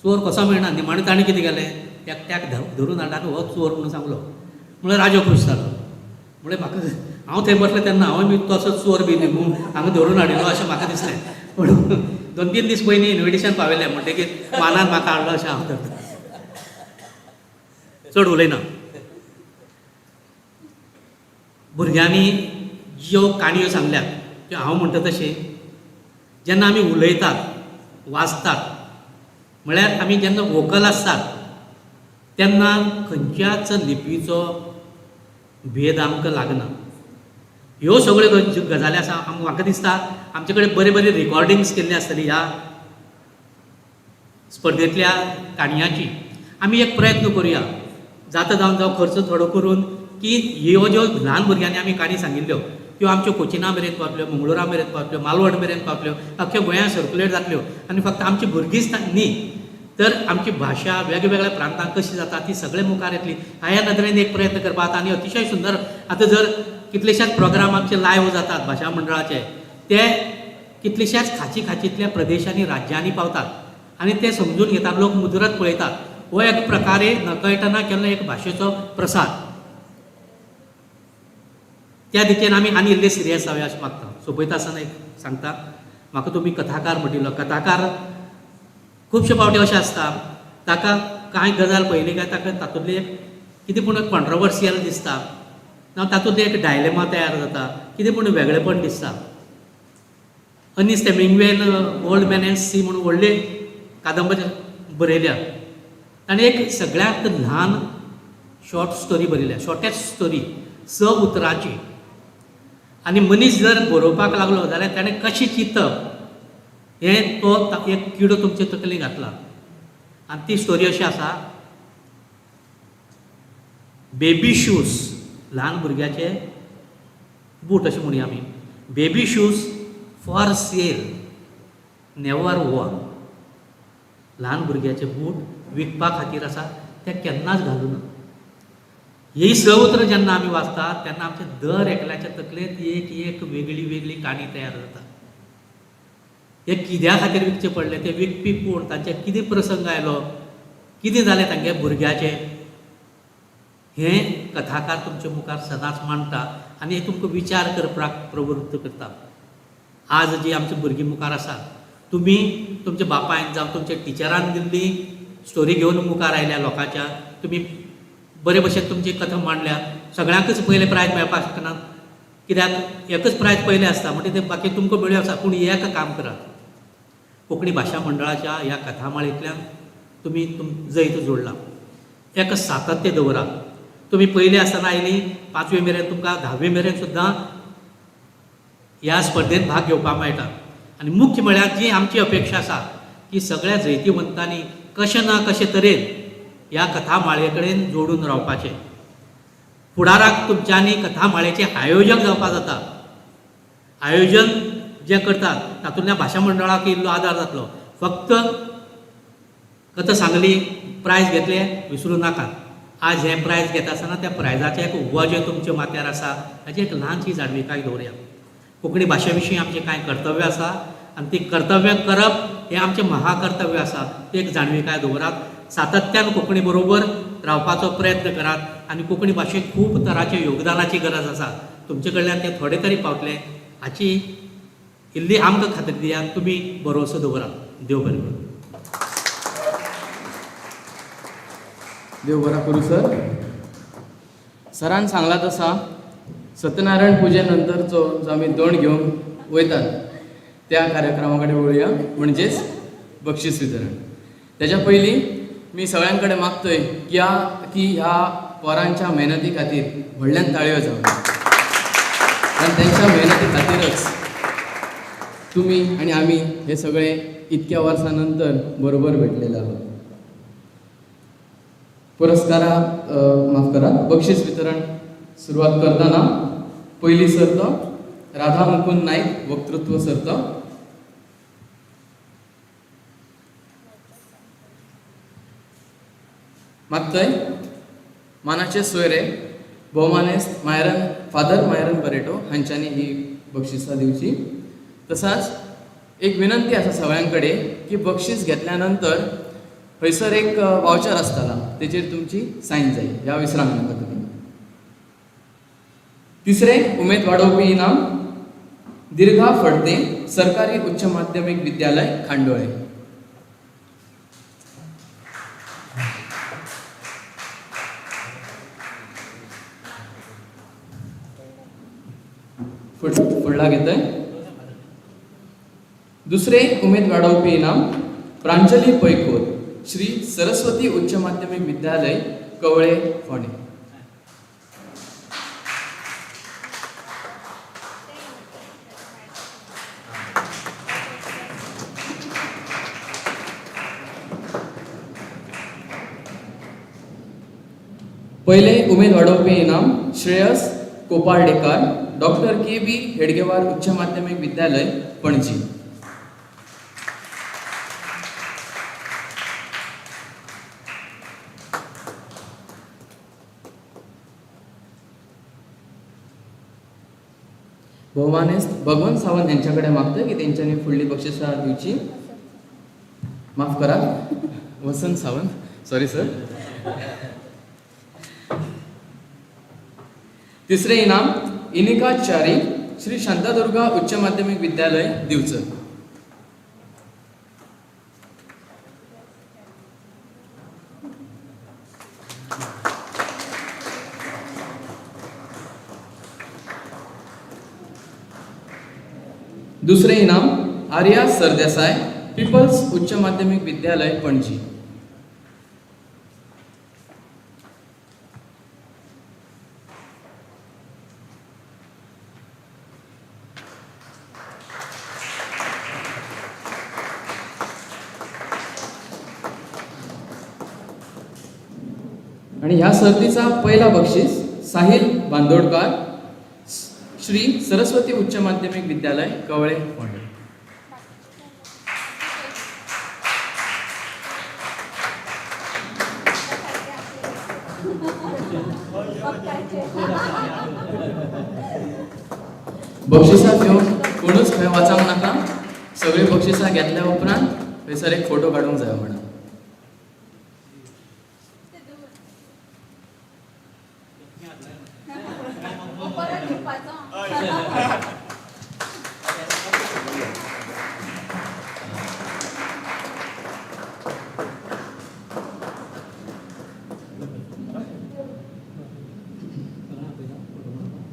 चोर कसो मेळना. निमाणें ताणें कितें केलें, एकट्याक धरून हाडला आनी हो चोर म्हणून सांगलो. म्हळ्यार राजो खूश जालो. म्हळ्यार म्हाका हांव थंय बसलें तेन्ना हांव बी तसोच चोर बी न्ही म्हूण हांगा धरून हाडिल्लो अशें म्हाका दिसलें. पूण 2-3 दीस पयलीं इन्विटेशन पाविल्लें म्हणटकीर मानान म्हाका हाडलो अशें हांव धरता. चड उलयना. भुरग्यांनी ज्यो काणयो सांगल्यात की हांव म्हणटा तशें जेन्ना आमी उलयतात, वाचतात, म्हळ्यार आमी जेन्ना वोकल आसतात तेन्ना खंयच्याच लिपीचो भेद आमकां लागना. ह्यो सगळ्यो गजाली आसा. म्हाका दिसता आमचे कडेन बरे बरे रिकॉर्डिंग्स केल्ली आसतली ह्या स्पर्धेंतल्या काणयांची. आमी एक प्रयत्न करुया, जाता जावन जावं खर्च थोडो करून, की ह्यो ज्यो ल्हान भुरग्यांनी आमी काणी सांगिल्ल्यो त्यो आमच्यो कोचिना मेरेन पावतल्यो, मंगळुरा मेरेन पावतल्यो, मालवण मेरेन पावतल्यो, अख्ख्या गोंयांत सर्कुलेट जातल्यो. आनी फक्त आमची भुरगींच न्ही तर आमची भाशा वेगवेगळ्या प्रांतांत कशी जाता ती सगळे मुखार येतली. ह्या नदरेन एक प्रयत्न करपाक. आनी अतिशय सुंदर आतां जर कितलेशेच प्रोग्राम आमचे लायव्ह जातात भाशा मंडळाचे, ते कितलेश्याच खाची खाचींतल्या प्रदेशांनी राज्यांनी पावतात आनी ते समजून घेतात, लोक मुजरत पळयतात. हो एक प्रकारे नकळटना केल्लो एक भाशेचो प्रसार. त्या दिकेन आमी आनी इल्ले सिरियस जावया अशें मागता. सोंपयता आसतना एक सांगता, म्हाका तुमी कथाकार म्हणिल्लो. कथाकार खुबशे फावटी अशें आसता, ताका कांय गजाल पळयली काय ताका तातूंतली एक कितें पूण कॉन्ट्रोवर्सियल दिसता, ना तातूंत एक डायलेमा तयार जाता, कितें पूण वेगळेपण दिसता. अनीस हेमिंग्वेन ओल्ड मॅन अँड सी म्हणून व्हडली कादंबरी बरयल्या. ताणें एक सगळ्यांत ल्हान शॉर्ट स्टोरी बरयल्या, शॉर्टेस्ट स्टोरी, 6 उतरांची. आनी मनीस जर बरोवपाक लागलो जाल्यार ताणें कशें चिंतप हें तो एक किडो तुमचे तकलेन घातला. आनी ती स्टोरी अशी आसा, बेबी शूज, ल्हान भुरग्याचे बूट अशें म्हणया आमी, baby shoes for sale never worn. ल्हान भुरग्याचे बूट विकपा खातीर आसा, ते केन्नाच घालूना. ही 6 उतरां जेन्ना आमी वाचतात तेन्ना आमच्या दर एकल्याच्या तकलेंत एक एक वेगळी वेगळी काणी तयार जाता. हे कित्या खातीर विकचे पडले, ते विकपी कोण, तांचे कितें प्रसंग आयलो, कितें जालें तांगे भुरग्याचें, हें कथाकार तुमचे मुखार सदांच मांडटा आनी हे तुमकां विचार करपाक प्रवृत्त करता. आज जी आमची भुरगीं मुखार आसा, तुमी तुमच्या बापायन जावं तुमच्या टिचरान दिल्ली स्टोरी घेवन मुखार आयल्या लोकांच्या, तुमी बरे भशेन तुमची कथा मांडल्या. सगळ्यांकूच पयलें प्रायज मेळपाक शकना, कित्याक एकच प्रायज पयलें आसता, म्हणटकीर तें बाकी तुमकां मेळूं आसा. पूण एक काम करात, कोंकणी भाशा मंडळाच्या ह्या कथामाळेंतल्यान तुमी जैत जोडलां, एक सातत्य दवरात. तुमी पयलीं आसतना आयलीं 5वी मेरेन, तुमकां 10वी मेरेन सुद्दां ह्या स्पर्धेंत भाग घेवपाक मेळटा. आनी मुख्य म्हळ्यार जी आमची अपेक्षा आसा की सगळ्या जैतिवंतांनी कशें ना कशें तरेन ह्या कथामाळे कडेन जोडून रावपाचें. फुडाराक तुमच्यांनी कथामाळेचें आयोजक जावपाक जाता. आयोजन जें करतात तातूंतल्या भाशा मंडळाक इल्लो आदार जातलो. फक्त कथा सांगली, प्रायज घेतले, विसरूं नाकात. आज हें प्रायज घेता आसतना त्या प्रायजाचें एक वजें तुमच्या माथ्यार आसा, ताची एक ल्हानशी जाणविकाय दवरया. कोंकणी भाशे विशीं आमचें कांय कर्तव्य आसा आनी ती कर्तव्य करप हें आमचें महाकर्तव्य आसा, ती एक जाणविकाय दवरात. सातत्यान कोंकणी बरोबर रावपाचो प्रयत्न करात आनी कोंकणी भाशेक खूब तरांच्या योगदानाची गरज आसा. तुमचे कडल्यान तें थोडे तरी पावतलें हाची इल्ली आमकां खात्री दियात, तुमी भरोसो दवरात. देव बरें करूं. देव बरा करूं सर. सरान सांगलां तसा सत्यनारायण पुजे नंतरचो जो आमी दोण घेवन वयतात त्या कार्यक्रमा कडेन वळुया, म्हणजेच बक्षीस वितरण. तेज्या पयलीं मी सगळ्यां कडेन मागतोय की ह्या पोरांच्या मेहनती खातीर व्हडल्यान ताळयो जावं, कारण तेंच्या मेहनती खातीरच तुमी आनी आमी हे सगळे इतक्या वर्सां नंतर बरोबर भेटलेले आहोत. पुरस्कारा माफ करात, बक्षीस वितरण सुरवात करतना पयली सर्त राधा मुकुंद नायक वक्तृत्व सर्त. मागतय मानाचे सोयरे भोवमानेस्त मायरन फादर मायरन बरेटो हांच्यांनी ही बक्षिसां दिवची. तसाच एक विनंती आसा सगळ्यां कडेन की बक्षीस घेतल्या नंतर थंयसर एक वावचर आसतला, तेचेर तुमची सायन जाय, ह्या विसरांक नाका तुमी. तिसरें उमेद वाडोवपी इनाम दीर्घा फडते, सरकारी उच्च माध्यमीक विद्यालय खांडोळे. फुडला घेतय दुसरें उमेद वाडोवपी इनाम प्रांजली पैकोर, श्री सरस्वती उच्च माध्यमीक विद्यालय, कवळे, फोंडें. पयलें उमेद वाडोवपी इनाम श्रेयस कोपार्डेकार, डॉक्टर के बी हेडगेवार उच्च माध्यमीक विद्यालय, पणजी. भोवमानेस्त भगवंत सावंत यांच्या कडेन मागता की तेंच्यांनी फुडली बक्षिसां दिवची. माफ करात, वसंत सावंत, सॉरी सर. तिसरें इनाम इनिका च्यारी, श्री शांतादुर्गा उच्च माध्यमीक विद्यालय, दिवचल. दुसरें इनाम आर्या सरदेसाय, पिपल्स उच्च माध्यमीक विद्यालय, पणजी. आणि ह्या सर्तीचा पहिला बक्षीस साहिल बांदोडकार, श्री सरस्वती उच्च माध्यमिक विद्यालय, कवळे, फोंडें. बक्षिसां घेवन कोणूच खंय वचूंक नाका. सगळीं बक्षिसां घेतल्या उपरांत थंयसर एक फोटो काडूंक जायो म्हणून. परत दिवपाचो.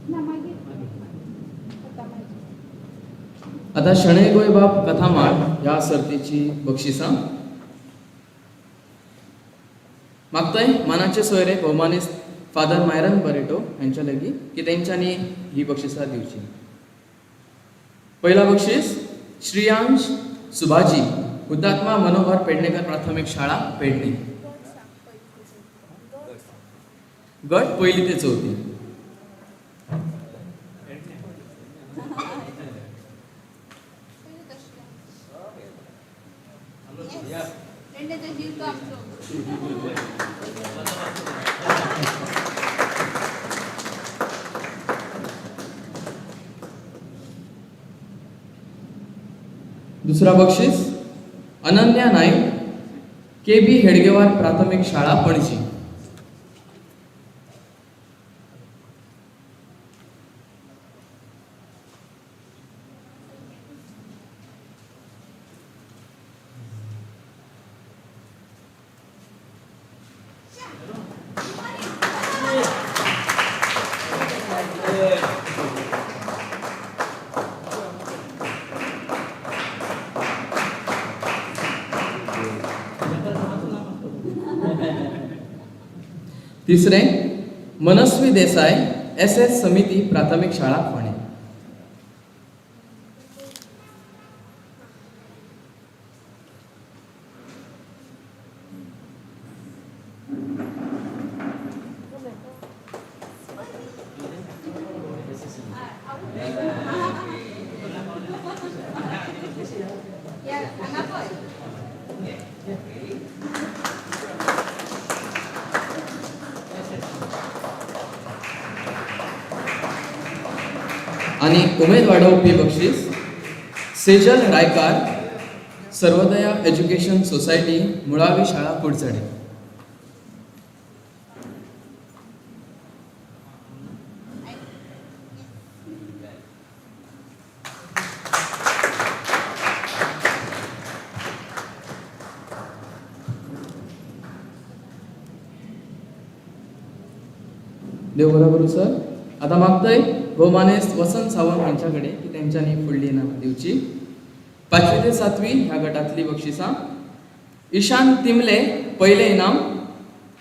ना मागीर आता मागीर. आता शणै गोंयबाब कथामाळ ह्या सर्तीची बक्षिसां मागताय मानाचे सोयरे भोवमानेस्त फादर मायरन बरेटो हांच्या लागीं की तेंच्यांनी ही बक्षिसां दिवची. पहिला बक्षीस श्रियांश सुभाजी, हुतात्मा मनोहर पेडणेकर प्राथमिक शाळा, पेडणे, गट पहिली ते चौथी. पेडणेचो जीव तो आमचो. दुसरा बक्षीस अनन्या नाईक, के बी हेडगेवार प्राथमिक शाळा, पणजी. तिसरें मनस्वी देसाय, एस एस समिती प्राथमिक शाळा, फोंडें. या हांगा पळय. आणि उमेद वाडोवपी बक्षीस सेजल रायकार, सर्वोदया एज्युकेशन सोसायटी, मुळावी शाळा, कुडचडे. देव बरो करूं सर. आतां मागतय भोवमानेस्त वसंत सावंत हांच्या कडेन की तेंच्यांनी फुडली इनामां दिवची. पांचवी ते सातवी ह्या गटांतली बक्षिसां. ईशान तिमले पयलें इनाम,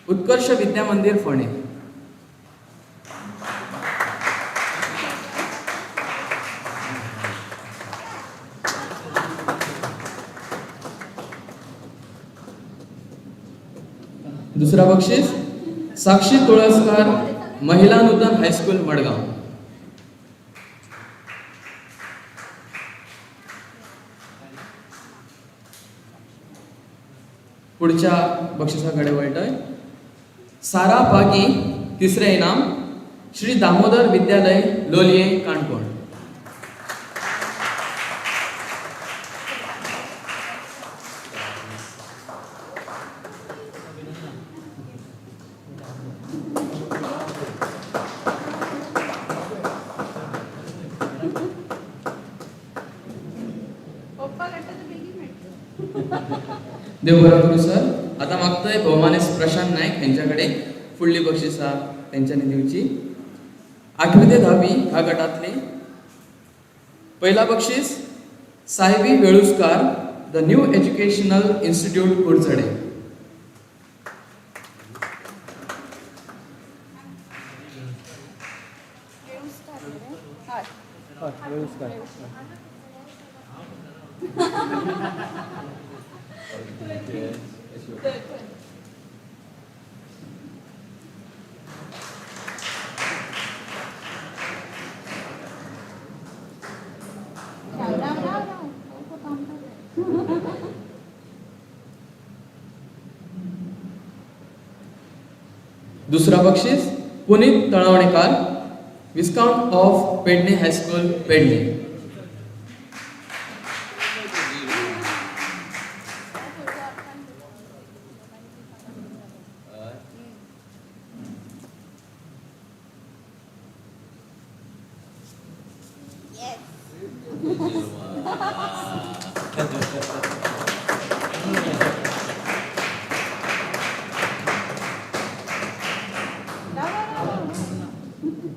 उत्कर्ष विद्या मंदीर फोंडें. दुसरा बक्षीस साक्षी तुळसकर, महिला नूतन हायस्कूल मडगांव. पुढच्या बक्षिसाकडे वळतोय. सारा पागी तिसरें इनाम, श्री दामोदर विद्यालय लोलयें काणकोण. देव बरो करूं सर. आतां मागतोय भोवमानेस्त प्रशांत नायक हेंच्या कडेन फुडली बक्षिसां तेंच्यांनी दिवची. आठवी ते धावी ह्या गटांतली पहिला बक्षीस Sahibi Veluskar, the new educational institute Curchorem. दुसरा बक्षीस Puneet Talwanekar, viscount of Pedne high school Pedne.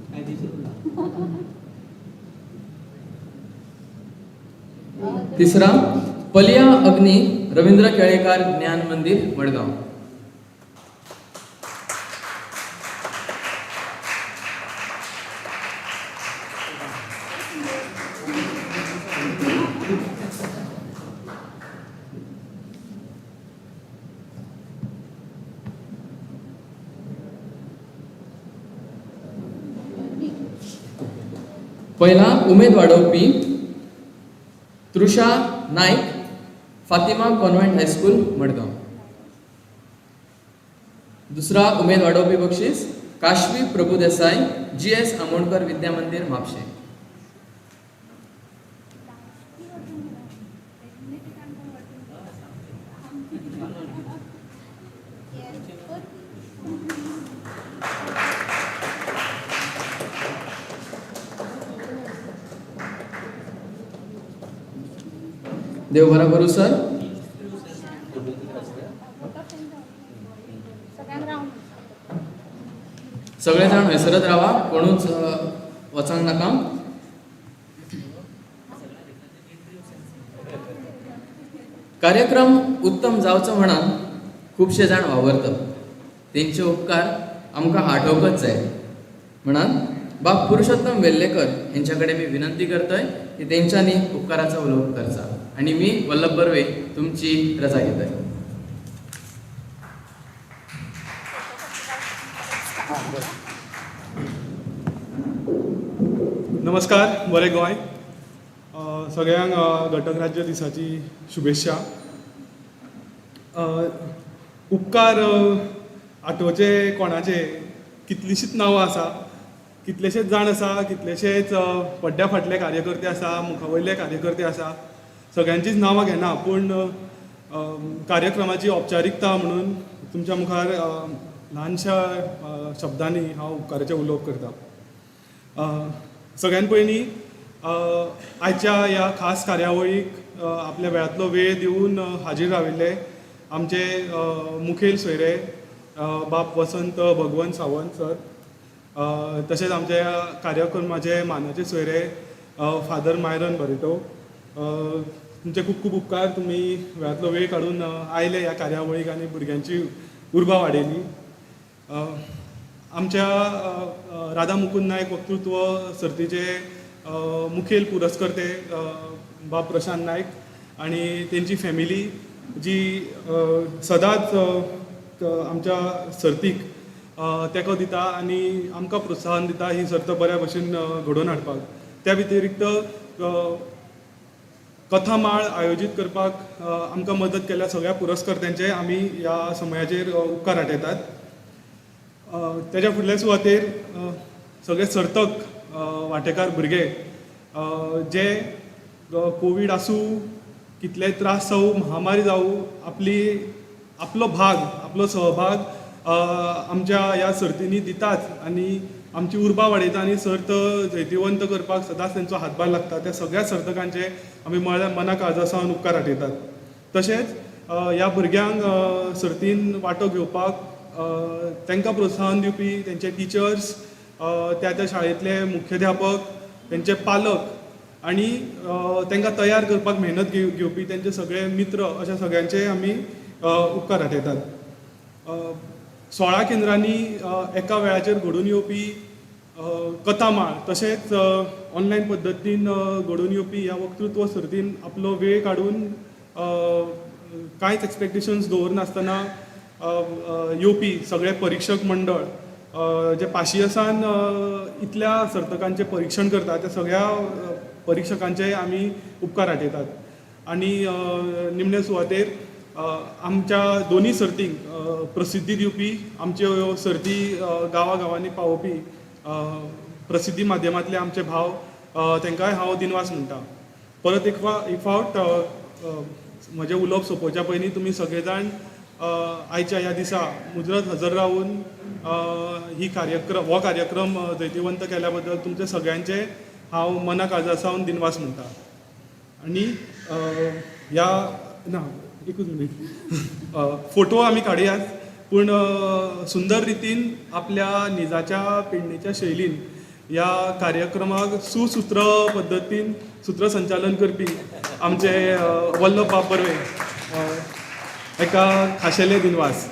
काय दिसून तिसरा पलिया अग्नी, रवींद्र केळेकार ज्ञान मंदिर मडगांव. पहिला उमेद वाडोवपी Trusha Naik, Fatima convent high school Madgaon. दुसरा उमेद वाडोवपी बक्षीस काशवी प्रभुदेसाय, जी एस आमोणकर विद्या मंदिर म्हापशें. देव बरो करूं सर. सगळे जाण हयसरच रावा, कोणूच वचोंक नाका. कार्यक्रम उत्तम जावचो म्हणून खुबशे जाण वावरतात, तेंचे उपकार आमकां आठोवंकच जाय. म्हणून बाब पुरुषोत्तम वेल्लेकर हेंच्या कडेन मी विनंती करतोय की तेंच्यांनी उपकाराचो उलोवप करचा आनी मी वल्लभ बर्वे तुमची रजा घेतय. नमस्कार, बरें गोंय. सगळ्यांक घटक राज्य दिसाची शुभेच्छा. उपकार आठोवचे कोणाचे, कितलींशींच नांवां आसा, कितलेशेच जाण आसा, कितलेशेच पड्ड्या फाटले कार्यकर्ते आसा, मुखा वयले कार्यकर्ते आसा. सगळ्यांचीच नांवां घेना, पूण कार्यक्रमाची औपचारिकता म्हणून तुमच्या मुखार ल्हानशा शब्दांनी हांव उपकाराचें उलोवप करता. सगळ्यान पयलीं आयच्या ह्या खास कार्यावळीक आपल्या वेळांतलो वेळ दिवन हाजीर राविल्ले आमचे मुखेल सोयरे बाब वसंत भगवंत सावंत सर, तशेंच आमच्या कार्यक्रमाचे मानाचे सोयरे फादर मायरन बरेटो, तुमचे खूब खूब उपकार. तुमी वेळांतलो वेळ काडून आयले ह्या कार्यावळीक आनी भुरग्यांची उर्बा वाडयली. आमच्या राधा मुकुंद नायक वक्तृत्व सर्तीचे मुखेल पुरस्कर्ते बाब प्रशांत नायक आनी तेंची फॅमिली जी सदांच आमच्या सर्तीक तेंको दिता आनी आमकां प्रोत्साहन दिता ही सर्त बऱ्या भशेन घडोवन हाडपाक. त्या व्यतिरिक्त कथामाळ आयोजीत करपाक आमकां मदत केल्ल्या सगळ्या पुरस्कर्त्यांचे आमी ह्या समयाचेर उपकार आठयतात. तेज्या फुडल्या सुवातेर सगळे सर्तक, वांटेकार भुरगे जे कोवीड आसूं, कितलेय त्रास जावं, महामारी जावं, आपली आपलो भाग, आपलो सहभाग आमच्या ह्या सर्तींनी दिताच आनी आमची उर्बा वाडयता आनी सर्त जैतिवंत करपाक सदांच तेंचो हातभार लागता, त्या सगळ्या सर्तकांचे आमी मना काळजा सावन उपकार आठयतात. तशेंच ह्या भुरग्यांक सर्तीन वांटो घेवपाक तांकां प्रोत्साहन दिवपी तेंचे टिचर्स, त्या त्या शाळेंतले मुख्याध्यापक, तेंचे पालक आनी तांकां तयार करपाक मेहनत घेवपी तेंचे सगळे मित्र, अशा सगळ्यांचे आमी उपकार आठयतात. 16 केंद्रांनी एका वेळाचेर घडून येवपी कथामाळ तशेंच ऑनलायन पद्दतीन घडून येवपी ह्या वक्तृत्व सर्तीन आपलो वेळ काडून, कांयच एक्सपेक्टेशन्स दवरनासतना येवपी सगळे परिक्षक मंडळ जे पाशियेसान इतल्या सर्तकांचें परिक्षण करता, त्या सगळ्या परिक्षकांचे आमी उपकार आठयतात. आनी निमणे सुवातेर आमच्या दोनी सर्तींक प्रसिद्धी दिवपी, आमच्यो ह्यो सर्ती गांवा गांवांनी पावोवपी प्रसिद्धी माध्यमांतले आमचे भाव, तांकांय हांव दिनवास म्हणटा. परत एक फावट म्हजें उलोवप सोंपोवच्या पयलीं, तुमी सगळे जाण आयच्या ह्या दिसा मुजरत हजर रावून ही कार्यक्रम हो कार्यक्रम जैतिवंत केल्या बद्दल तुमचे सगळ्यांचे हांव मना काळजा सावन दिनवास म्हणटा. आनी ह्या ना, एकूच मिनीट, फोटो आमी काडयात, पूण सुंदर रितीन आपल्या निजाच्या पेडणेच्या शैलीन ह्या कार्यक्रमाक सुसूत्र पद्दतीन सुत्रसंचालन करपी आमचे वल्लभ बाब बर्वे एका खाशेले दिनवास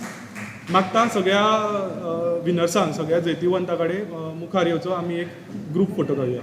मागता. सगळ्या विनर्सांक, सगळ्या जैतिवंता कडेन मुखार येवचो, आमी एक ग्रूप फोटो काडुया.